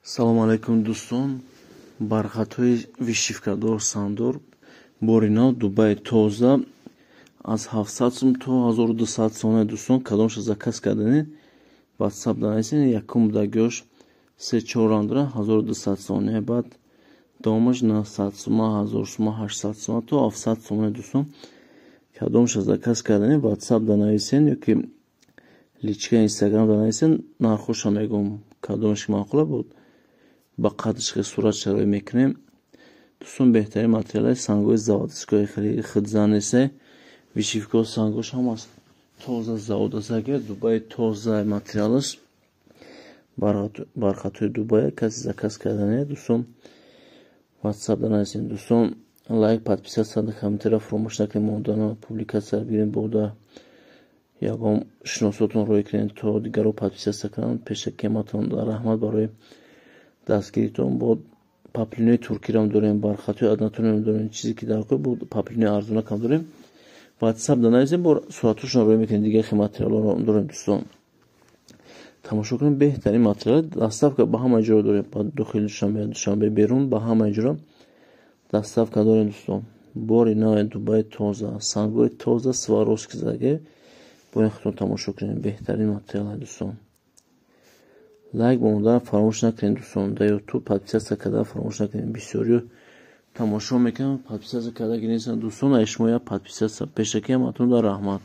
Салому алайкум, дӯстон. Бархатҳои вышивкадор, сандор, бори нав, Дубай, тоза, аз 700 сум то 1200 сомона. Дӯстон, кадомша заказ кардани, Ватсап данависен. Якум будагиёш се чор ранг дора, 1200 сомона, баъд давомаш 900 сума, 1000 сума, 800 сума то 700 сомона. Дӯстон, кадомша заказ кардани, Ватсап данависен ёки личка Инстаграм данависен, нархоша мегӯм. Кадомаш маъқула буд, ба қадрш сурат шароӣ мекунем. Дӯстон, беҳтарин материалҳои сангои заводской, хеле хидзан несте. Вышивкао, сангош ҳамас тоза, заводасаки Дубай, тоза материалаш, бархатҳои Дубая. Касе заказ кардане, дӯстон, Ватсап данависен. Дӯстон, лайк, подписаться, комментария фаромӯш накунед. Мондана публикация бигиред, бода ягон шиносотон рӯй кунед, то дигарро подписаться кунанд. Пешакематон раҳмат барои дастгиритон. Бо поплинои туркирам дорем, бархатҳои однотонам дорем, чизе ки дар кор бо поплинои арзонакам дорем. Ватсап данависем, бо суратҳошон рӯй мекунем. Дигар хел материалҳоро дорем, дӯстон, тамошо кунем. Беҳтарин материал, доставка ба ҳама ҷо дорем, ба дохили Душанбе, Душанбе берун, ба ҳама ҷоро доставка дорем. Дӯстон, бори нави Дубай, тоза, сангои тоза, Сваровски заге, бояд худтон тамошо кунем. Беҳтарин материал, дӯстон. Лайк мондан фаромӯш накунед. Дӯстон, дар Ютуб подписаться кардан фаромӯш накунед. Бисёриё тамошо мекунанд, подписаться карда нестанд. Дӯстон, ай шумо як подписаться. Пешакиам атон дар раҳмат.